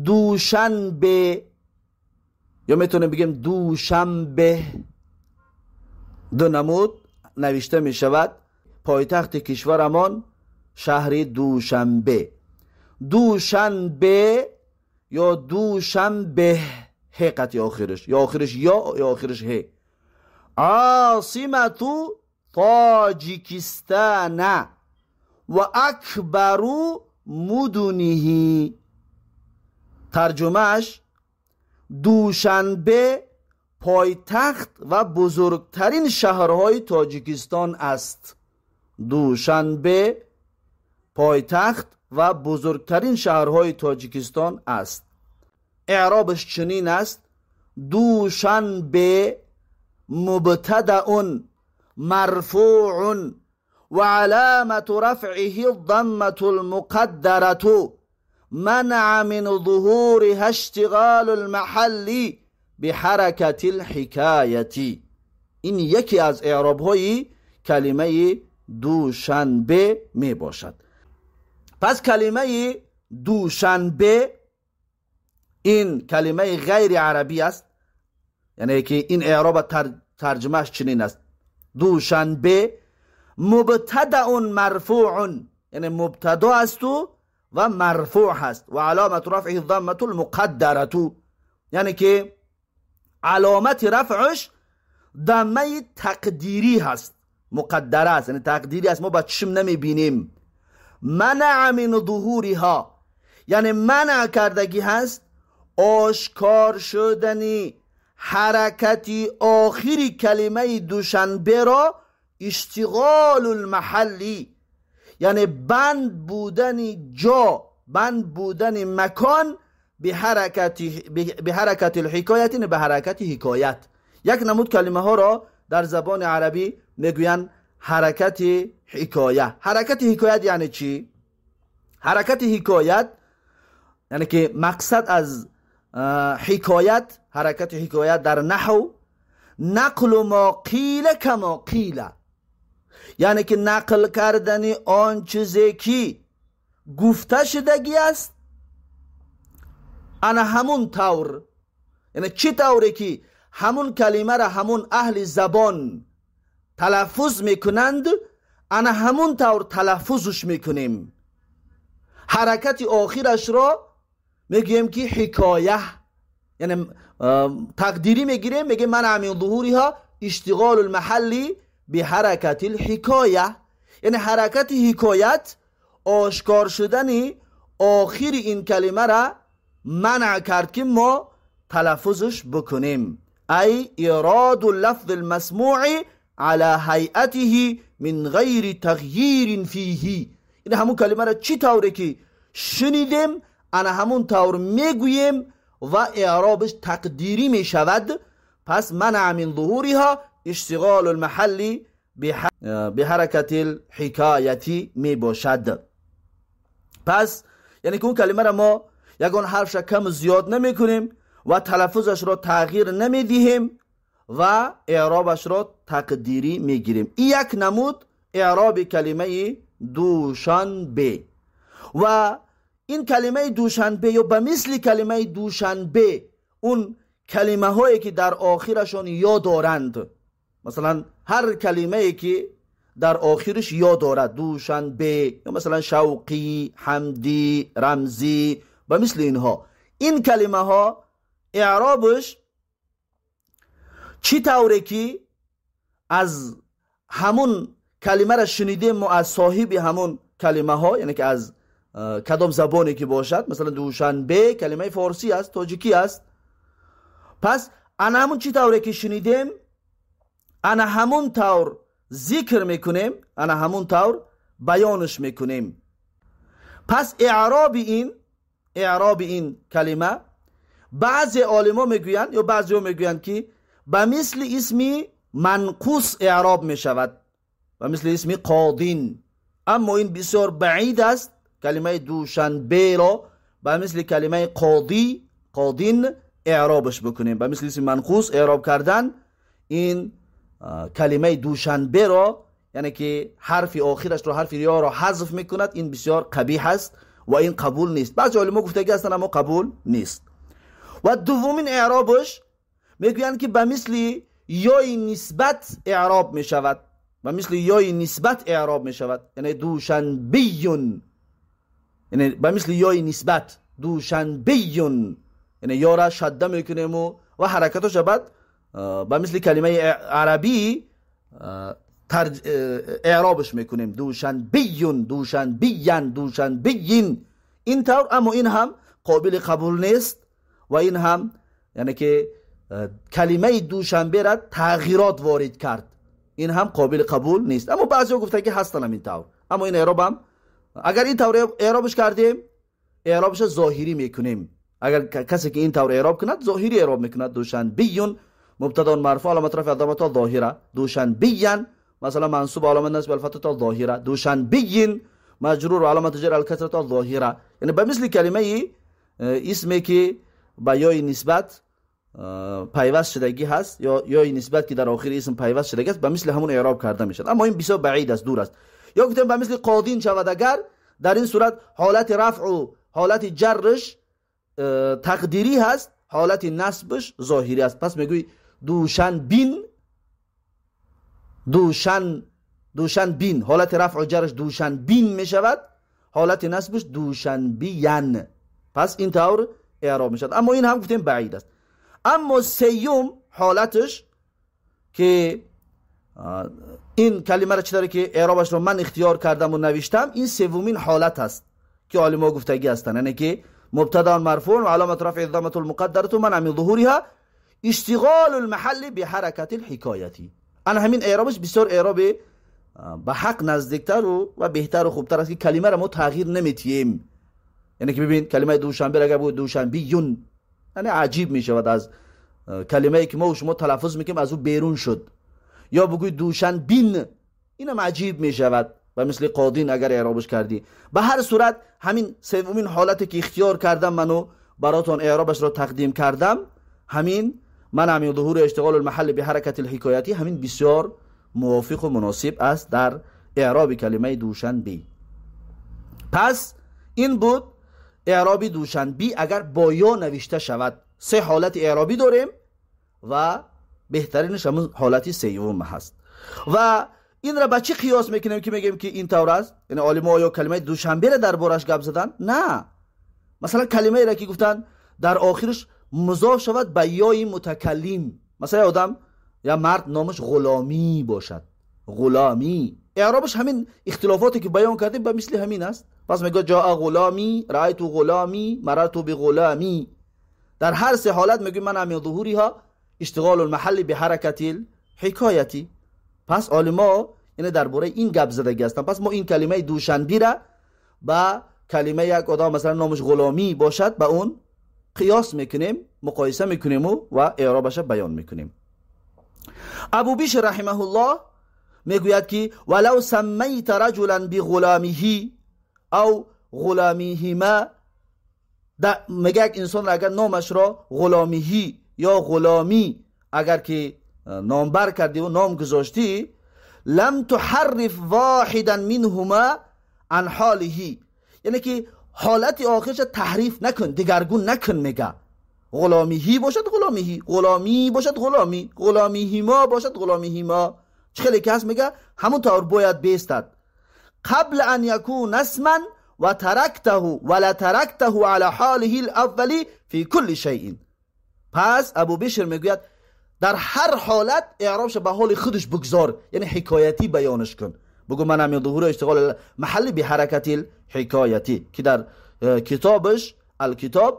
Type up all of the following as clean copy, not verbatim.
دوشنبه یا میتونیم بگیم دوشنبه. دو نمود نوشته می شود. پایتخت کشورمان شهر دوشنبه. دوشنبه یا دوشنبه، ه قطعی آخرش، یا آخرش یا آخرش ه. عاصمة تاجیکستان و اکبر مدنه. ترجمهش دوشنبه پایتخت و بزرگترین شهرهای تاجیکستان است. دوشنبه پایتخت و بزرگترین شهرهای تاجیکستان است. اعرابش چنین است: دوشنبه مبتدأ مرفوع و علامة رفعه الضمة المقدرة منع من ظهورها اشتغال المحل بحركة الحكاية. این یکی از اعراب‌های کلمه دوشنبه می باشد. پس کلمه دوشنبه این کلمه غیر عربی است، یعنی که این اعراب ترجمهش چنین است: دوشنبه مبتدأ مرفوع، یعنی مبتدا است و مرفوع هست، و علامت رفعه الضمة المقدرة، یعنی که علامت رفعش ضمه تقدیری هست، مقدره است، یعنی تقدیری است، ما با چشم نمیبینیم. منع من ظهورها، یعنی منع کردگی هست آشکار شدنی حرکتی آخری کلمه دوشنبه را اشتغال المحلی، یعنی بند بودن جا، بند بودن مکان به حرکت الحکایت، یعنی به حرکت حکایت. یک نمود کلمه ها را در زبان عربی میگویند حرکت حکایه. حرکت حکایت یعنی چی؟ حرکت حکایت یعنی که مقصد از حکایت، حرکت حکایت در نحو نقل ما قیل کما قیل، یعنی که نقل کردن آن چیزی که گفته شدگی است انا همون طور، یعنی چی طوری که همون کلمه را همون اهل زبان تلفظ میکنند انا همون طور تلفظش میکنیم. حرکت آخرش را میگیم که حکایه، یعنی تقدیری میگیریم، میگیم منع من ظهورها اشتغال المحلی بحرکت الحکایه، یعنی حرکت حکایت آشکار شدن آخر این کلمه را منع کرد که ما تلفظش بکنیم. ای ایراد اللفظ المسموع على هیئته من غیر تغییر فیه، یعنی همون کلمه را چی طوری که شنیدیم انا همون طور میگوییم و اعرابش تقدیری میشود. پس منع من ظهورها اشتغال المحل بحرکت الحکایتی می باشد. پس یعنی که اون کلمه را ما یگان حرفش کم زیاد نمی کنیم و تلفظش را تغییر نمی دهیم و اعرابش را تقدیری می گیریم. این یک نمود اعراب کلمه دوشنبه. و این کلمه دوشنبه یا به مثل کلمه دوشنبه اون کلمه هایی که در آخرشان یا دارند، مثلا هر کلمه ای که در آخرش یا دارد، دوشنبه یا مثلا شوقی، حمدی، رمزی، به مثل اینها، این کلمه ها اعرابش چی طوری که از همون کلمه را شنیدیم ما از صاحب همون کلمه ها، یعنی که از کدام زبانی که باشد، مثلا دوشنبه کلمه فارسی است، تاجیکی است، پس انا همون چی طوری که شنیدیم انا همون طور ذکر میکنیم، انا همون طور بیانش میکنیم. پس اعراب این کلمه بعضی عالما میگویند یا بعضی ها میگویند که به مثل اسمی منقوص اعراب میشود، به مثل اسم قاضین، اما این بسیار بعید است. کلمه دوشنبه را به مثل کلمه قاضی، قاضین اعرابش بکنیم، به مثل اسم منقوص اعراب کردن این کلمه دوشنبه را، یعنی که حرف آخرش را، حرف یا را حذف میکند، این بسیار قبیح است ва ин қабул нест. Баъзе олимо гуфтагӣ ҳастанд, аммо қабул нест. Ва дуввумин эъробаш мегӯянд, ки ба мисли ёи нисбат эъроб мешавад, ба мисли ёи нисбат эъроб мешавад, яъне душанбиюн, яъне ба мисли ёи нисбат душанбиюн, яъне ёра шадда мекунему ва ҳаракатоша баъд ба мисли калимаи арабӣ эъробаш мекунем, душанбиюн, душанбиян, душанбиин, ин тавр. Аммо ин ҳам қобили қабул нест ва ин ҳам яъне ки калимаи душанбера тағйирот ворид кард, ин ҳам қобили қабул нест. Аммо баъзеҳо гуфтанд, ки ҳастанд ҳамин тавр. Аммо ин эъроб ҳам агар ин тавр эъробаш кардем, эъробаша зоҳирӣ мекунем. Агар касе ки ин тавр эъроб кунад, зоҳирӣ эъроб мекунад. Душанбиюн мубтадон марфу аломат рафи адамато зоҳира, душанбиян масалан мансуб аломат насб алфатато зоҳира, душанбиин маҷрур аломат ҷар алкасрато зоҳира, яъне ба мисли калимаи исме ки ба ёи нисбат пайваст шудагӣ ҳаст ё ёи нисбат ки дар охири исм пайваст шудагӣ аст, ба мисли ҳамон эъроб карда мешавад. Аммо ин бисёр баъид аст, дур аст. Ё гуфтем ба мисли қодин шавад, агар дар ин сурат ҳолати рафъу ҳолати ҷаррш тақдирӣ ҳаст, ҳолати насбш зоҳирӣ аст. Пас мегӯй душанбин, душанбин, ҳолати рафъу ҷаррш душанбин мешавад, ҳолати насбш душанбиян. Пас ин тавр эъроб мешавад. Аммо ин ҳам гуфтем баъид аст. Аммо сеюм ҳолатш ки ин калимаро чӣ таре ки эъробашро ман ихтиёр кардаму навиштам, ин севумин ҳолат аст ки олимо гуфтагӣ ҳастанд, яъне ки мубтадаун марфуун ва аломату рафъи дамату лмуқаддарату манъа мин зуҳуриҳа иштиғолу лмаҳалли биҳаракати лҳикояти. Ана ҳамин эъробаш бисёр эъроби ба ҳақ наздиктару ва беҳтару хубтар аст, ки калимаро мо тағйир наметиҳем. Яъне ки бибин, калимаи душанбе агар буд душанбиюн, яъне аҷиб мешавад, аз калимае ки мо шумо талаффуз мекунем аз ӯ берун шуд. Ё бигӯй душанбин, инам аҷиб мешавад, ба мисли қодин агар эъробаш кардӣ. Ба ҳар сурат ҳамин севумин ҳолате ки ихтиёр кардам ману баротон эъробашро тақдим кардам, ҳамин манъ мин зуҳури иштиғолу лмаҳалли биҳаракати лҳикоятӣ, ҳамин бисёр мувофиқу муносиб аст дар эъроби калимаи душанбӣ. Пас ин буд эъроби душанбӣ агар бо ё навишта шавад. Се ҳолати эъробӣ дорем ва беҳтаринаш ҳамун ҳолати сеюм ҳаст. Ва инро ба чӣ қиёс мекунем ки мегӯем ки ин тавр аст? Яъне олимо оё калимаи душанберо дар бораш гап заданд? На. Масалан калимаеро ки гуфтанд дар охираш музоф шавад ба ёи мутакаллим. Масалан одам я мард номаш ғуломӣ бошад, ғуломӣ, эъробаш ҳамин ихтилофоте ки баён кардем ба мисли ҳамин аст. Пас мегӯяд ҷоа ғуломӣ, раайту ғуломӣ, марарту биғуломӣ. Дар ҳар се ҳолат мегӯем манъ мин зуҳуриҳа иштиғолу лмаҳалли биҳаракати лҳикояти. Пас олимо яъне дар бораи ин гап задагӣ ҳастанд. Пас мо ин калимаи душанбира ба калимаи як одам масалан номаш ғуломӣ бошад ба он қиёс мекунем, муқоиса мекунему ва эъробаша баён мекунем. Абу Бишр раҳимаҳуллоҳ мегӯяд ки валав саммайта раҷулан биғуломиҳи ав ғуломиҳима, мега як инсонро агар номашро ғуломиҳӣ ё ғуломӣ агар ки номбар кардиву ном гузоштӣ, лам туҳарриф воҳидан минҳума ан ҳолиҳи, яъне ки ҳолати охирша таҳриф накун, дигаргун накун. Мега ғуломиҳӣ бошад ғуломиҳӣ, ғуломӣ бошад ғуломӣ, ғуломиҳима бошад ғуломиҳима, чӣ хеле ки ҳаст мега ҳамун тавр бояд бестад. Қабла ан якуна исман ва тарактаҳу ва ла тарактаҳу ала ҳолиҳи лаввали фи кулли шайин. Пас Абу Бишр мегӯяд дар ҳар ҳолат эъробша ба ҳоли худаш бигзор, яъне ҳикоятӣ баёнаш кун. Бигӯ манъ мин зуҳури иштиғоли маҳалли биҳаракати лҳикоятӣ, ки дар китобаш Алкитоб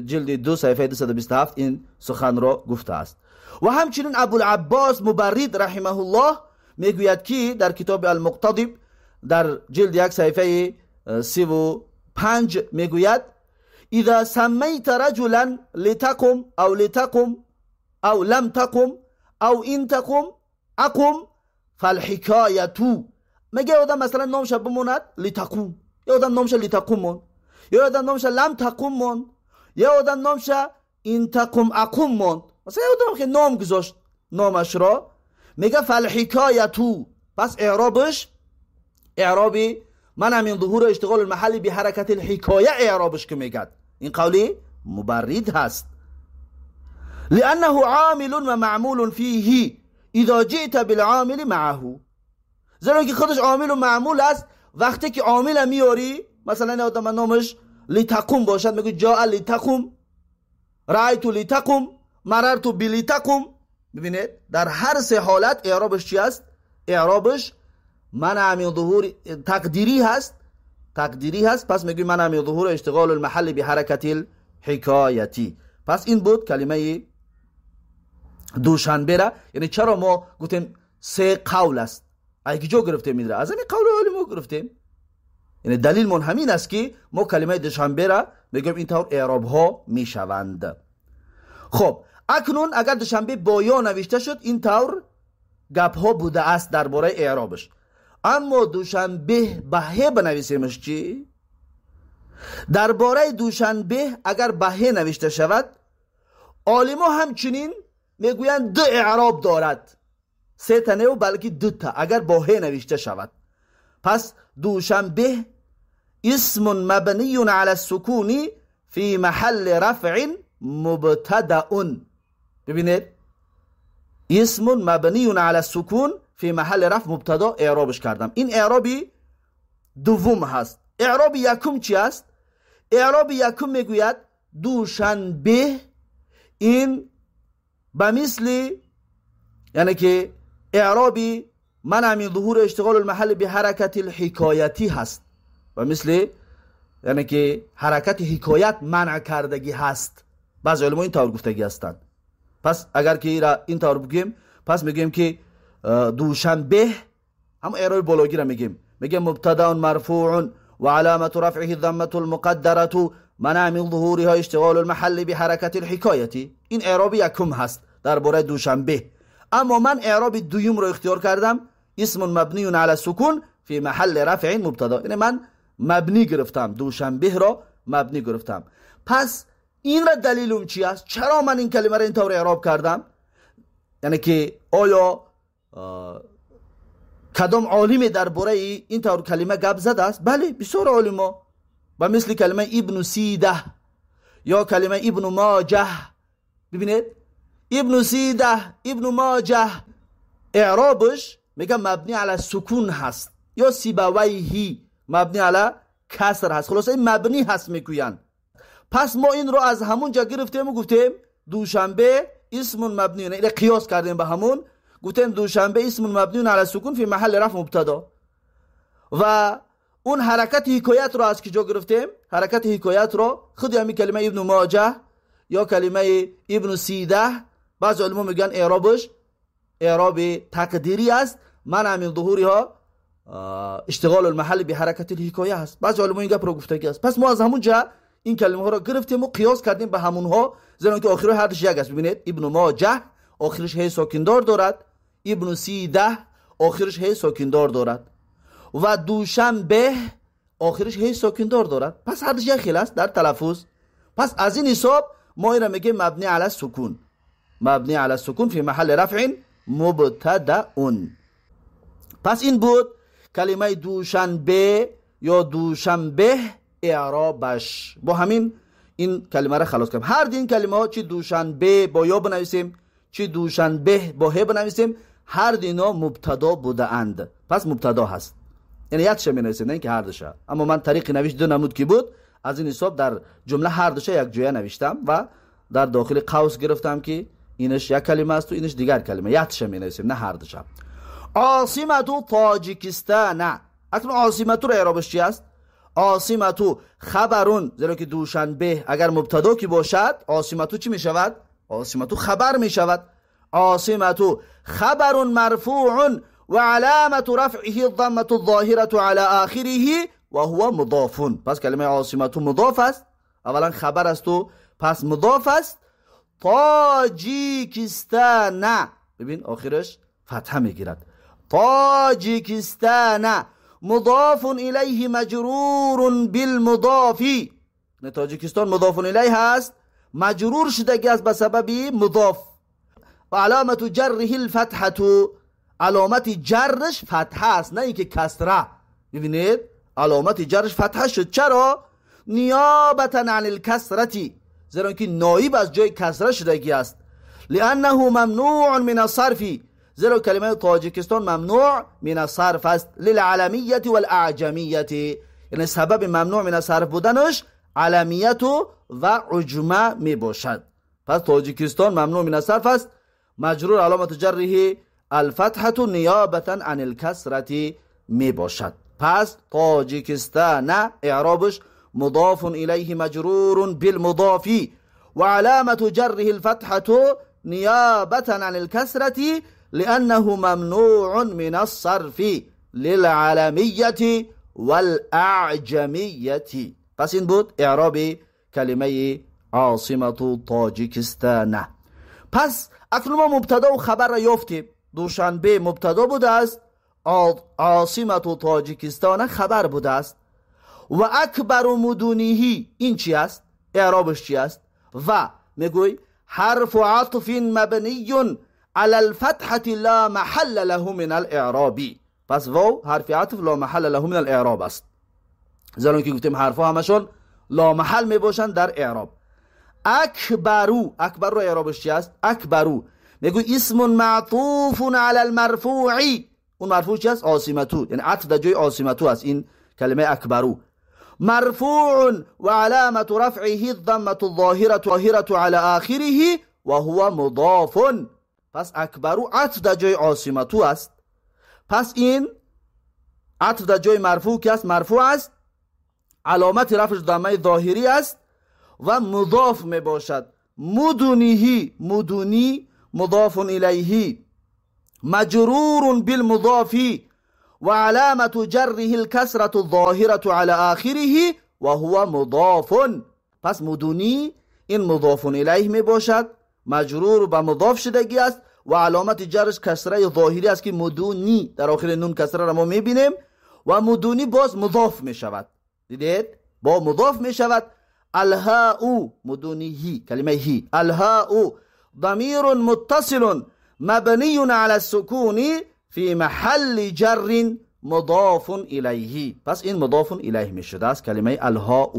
ҷилди 2 саҳифаи 227 ин суханро гуфтааст. Ва ҳамчунин Абулаббос Мубаррид раҳимаҳуллоҳ мегӯяд ки дар китоби Алмуқтадиб дар ҷилди 1 саҳифаи 35 мегӯяд إذا سميت رجلا لتقم أو لتقم أو لم تقم أو إن تقم أقم فالحكاية. مگه آدم مثلا نامش بموند لتقوم، یه آدم نامش لتقوم موند، یه آدم نامش لم تقوم موند، یه آدم نامش این تقوم اقوم موند. مثلا یه آدم که نام گذاشت نامش را، میگه فالحکایتو. پس اعرابش اعرابی منع من ظهور اشتغال المحل بحركة الحكاية اعرابش که میگد این قولی مبرد هست. لأنه عامل و معمول فيه اذا جئت بالعامل معه، زیرا که خودش عامل و معمول است. وقتی که عامل میاری، مثلا آدم نامش لتقوم باشد، میگه جاء لتقوم، رأیت لتقوم، مررت بلتقوم. ببینید در هر سه حالت اعرابش چی است؟ اعرابش منع من ظهور تقدیری هست، تقدیری هست. پس میگه منع من ظهور اشتغال المحل بحرکت الحکایتی. پس این بود کلمه دوشنبه را. یعنی چرا ما گفتیم سه قول است؟ اگه جا گرفتیم این را از همین قول علما گرفتیم. یعنی دلیل من همین است که ما کلمه دوشنبه را میگیم اینطور اعراب ها میشوند. خب اکنون اگر دوشنبه با یا نوشته شد این طور گپ ها بوده است درباره اعرابش. اما دوشنبه به ه بنویسیمش چی؟ درباره دوشنبه اگر به ه نوشته شود، عالما همچنین میگویند دو اعراب دارد، سه تا نه بلکه دو تا اگر با ه نوشته شود. پس دوشنبه اسم مبنی علی السکون فی محل رفع مبتدأ. ببینید اسم مبنی علی السکون فی محل رفع مبتدا اعرابش کردم. این اعرابی دوم هست. اعراب یکم چی است؟ اعراب یکم میگوید دوشنبه این به مثل، یعنی که اعرابی منع من ظهور اشتغال المحل بحرکت الحکایتی هست و مثل یعنی که حرکت حکایت منع کردگی هست. بعضی علما این طور گفتگی هستند. پس اگر که این طور بگیم، پس میگیم که دوشنبه هم اعراب بالوگی را میگیم، میگیم مبتدا مرفوع و علامت رفعه الضمه المقدره منع من ظهورها اشتغال المحل بحرکت الحکایتی. این اعراب یکم هست درباره دوشنبه. اما من اعراب دوم رو اختیار کردم، اسم مبنی علی السکون فی محل رفع مبتدا. یعنی من مبنی گرفتم، دوشنبه را مبنی گرفتم. پس این را دلیلم چی است؟ چرا من این کلمه را اینطور اعراب کردم؟ یعنی که آیا کدام عالم درباره این طور کلمه گپ زده است؟ بله، بسیار عالما و مثل کلمه ابن سیده یا کلمه ابن ماجه. ببینید ابن سیده، ابن ماجه، اعرابش میگه مبنی علی سکون هست، یا سیبویهی مبنی علی کسر هست. خلاصه این مبنی هست میگوین. پس ما این رو از همون جا گرفتیم و گفتیم دوشنبه اسم مبنی، یعنی قیاس کردیم به همون، گفتیم دوشنبه اسم مبنی علی سکون فی محل رفع مبتدا. و اون حرکت حکایت رو از کجا گرفتیم؟ حرکت حکایت رو خود همین کلمه ابن ماجه یا کلمه ابن سیده، بعض علما میگن اعرابش اعراب تقدیری است، منع من ظهورها اشتغال المحل بحرکت الحکایه است. بعض علما این گپ رو گفتگی است. پس ما از همون جا این کلمه ها رو گرفتیم و قیاس کردیم به همونها، زیرا که آخر هر دوش یک است. ببینید ابن ماجه آخرش هی ساکندار دارد، ابن سیده آخرش هی ساکندار دارد و دوشنبه آخرش هی ساکندار دارد. پس هر دوش یک خیل است در تلفظ. پس از این حساب ما این را میگیم مبنی علی سکون، مبنی علی سکون فی محل رفع مبتدأ. پس این بود کلمه دوشنبه یا دوشنبه اعرابش. با همین این کلمه را خلاص کردیم. هر دین کلمه ها چی دوشنبه با یا بنویسیم، چی دوشنبه با ه بنویسیم، هر دینا مبتدا بوده اند. پس مبتدا هست، یعنی یکشه می نویسیم، نه اینکه هر دوشه. اما من طریق نوشت دو نمود که بود، از این حساب در جمله هر دوشه یک جویه نوشتم و در داخل قوس گرفتم که اینش یک کلمه است و اینش دیگر کلمه. یکشه می نویسیم، نه هر دوشه. عاصمة تاجیکستان. اکنون عاصمة رو اعرابش چی است؟ عاصمة خبرون، زیرا که دوشنبه اگر مبتدا که باشد عاصمة چی می شود؟ عاصمة خبر می شود. عاصمة خبر مرفوع و علامة رفعه الضمة الظاهرة على آخره و هو مضاف. پس کلمه عاصمة مضاف است، اولا خبر است و پس مضاف است. تاجیکستان، ببین آخرش فتحه میگیرد. تاجیکستان مضاف الیه مجرور بالمضاف. تاجیکستان مضاف الیه هست، مجرور شدگی است به سبب مضاف. و علامت جره الفتحه، علامت جرش فتحه است، نه اینکه کسره. ببینید علامت جرش فتحه شد. چرا؟ نیابتا عن الکسرتی، زیرا که نایب از جای کسره شدگی است. لانه ممنوع من الصرف، زیرا کلمه تاجیکستان ممنوع من الصرف است. للعلمیت والاعجمیت، یعنی سبب ممنوع من الصرف بودنش علمیت و عجمه می باشد. پس تاجیکستان ممنوع من الصرف است، مجرور علامت جره الفتحه نیابتا عن الکسرة می باشد. پس تاجیکستان اعرابش مضاف الیه مجرور بالمضاف وعلامة جره الفتحة نیابتا عن الكسرة لأنه ممنوع من الصرف للعالمیت والأعجمیت. پس این بود اعراب کلمه عاصمة تاجیکستان. پس اکنون ما مبتدا و خبر را یافتیم. دوشنبه مبتدا بوده است، عاصمة تاجیکستان خبر بوده است. و اکبر مدنیه این چی است؟ اعرابش چی است؟ و میگوی حرف عطف مبنی علی الفتحة لا محل له من الاعراب. پس واو حرف عطف لا محل له من الاعراب است، زیرا که گفتیم حرفها همشون لا محل می باشند در اعراب. اکبرو، اکبر رو اعرابش چی است؟ اکبرو میگو اسم معطوف علی المرفوع. اون مرفوع چی است؟ عاصمتو، یعنی عطف در جای عاصمتو است این کلمه اکبرو. مرفوع وعلامة رفعه الضمة الظاهرة على آخره وهو مضاف. پس اکبرو عطف در جای عاصمتو است. پس این عطف در جای مرفوع که است، مرفوع است، علامت رفعش ضمه ظاهری است و مضاف می باشد. مدنیه، مدنی مضاف الیه مجرور بالمضاف وعلامة جره الكسرة الظاهرة على آخره وهو مضاف. پس مدنی این مضاف الیه می باشد، مجرور به مضاف شدگی است و علامت جرش کسره ظاهری است که مدنی در آخر نون کسره را ما می بینیم و مدنی باز مضاف می شود. دیدید؟ با مضاف می شود. الهاء مدنیه، کلمه هی، الهاء ضمیر متصل مبنی على السکون فی محل جر مضاف الیه. پس این مضاف الیه می شده است کلمه الهاء.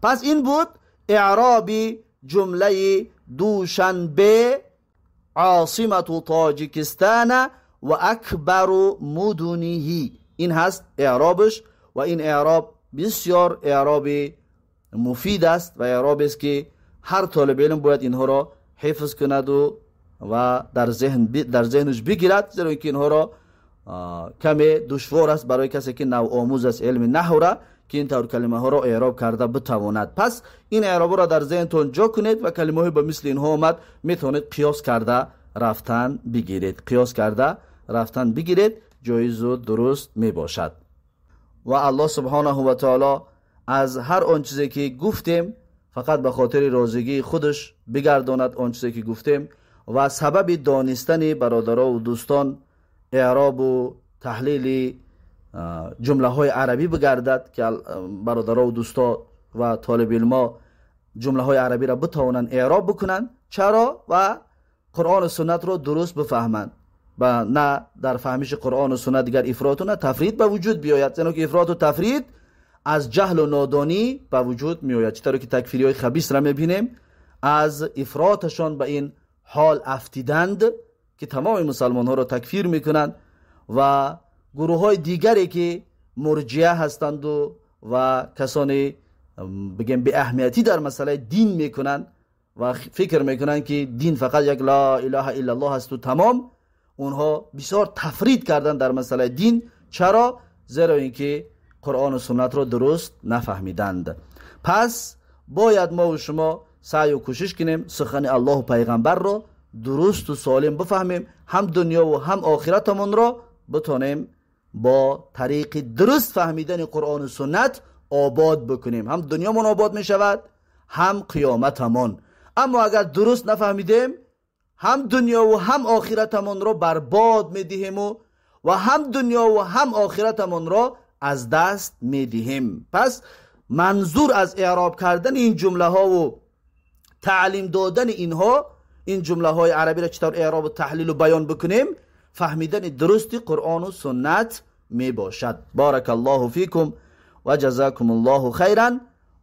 پس این بود اعراب جمله دوشنبه عاصمة تاجیکستان و اکبر مدنیه. این هست اعرابش و این اعراب بسیار اعراب مفید است و اعراب است که هر طالب علم باید اینها را حفظ کند و در ذهنش بگیرد، زیرا اینکه اینها را کمی دشوار است برای کسی که نو آموز است علم نحو را که این طور کلمه ها را اعراب کرده بتواند. پس این اعراب را در ذهنتون جا کنید و کلمه های به مثل اینها آمد میتونید قیاس کرده رفتن بگیرید، قیاس کرده رفتن بگیرید، جایز و درست می باشد. و الله سبحانه و تعالی از هر آن چیزی که گفتیم فقط به خاطر راضیگی خودش بگرداند آن چیزی که گفتیم و سبب دانستن برادرها و دوستان اعراب و تحلیل جمله های عربی بگردد که برادرها و دوستا و طالب علما جمله های عربی را بتوانند اعراب بکنند. چرا؟ و قرآن و سنت را درست بفهمند و نه در فهمش قرآن و سنت دیگر افراط و نه تفرید به وجود بیاید، زیرا که افراط و تفرید از جهل و نادانی به وجود میآید. چطور که تکفیری های خبیث را میبینیم از افراطشان به این حال افتیدند که تمام مسلمان ها را تکفیر میکنند و گروه های دیگری که مرجعه هستند و کسانی بگیم به اهمیتی در مسئله دین میکنند و فکر میکنند که دین فقط یک لا اله الا الله است و تمام، اونها بسیار تفرید کردند در مسئله دین. چرا؟ زیرا اینکه قرآن و سنت را درست نفهمیدند. پس باید ما و شما سعی و کوشش کنیم سخن الله و پیغمبر را درست و سالم بفهمیم، هم دنیا و هم آخرتمون را بتونیم با طریق درست فهمیدن قرآن و سنت آباد بکنیم. هم دنیامون آباد می شود هم قیامتمون. اما اگر درست نفهمیدیم هم دنیا و هم آخرتمون را برباد می دهیم و هم دنیا و هم آخرتمون را از دست می دهیم. پس منظور از اعراب کردن این جمله ها و تعلیم دادن اینها، این جمله های عربی را چطور اعراب و تحلیل و بیان بکنیم، فهمیدن درست قرآن و سنت می باشد. بارک الله فیکم Ва ҷазакумуллоҳу хайран.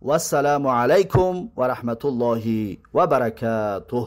Вассаламу алайкум ва раҳматуллоҳи ва баракатуҳ.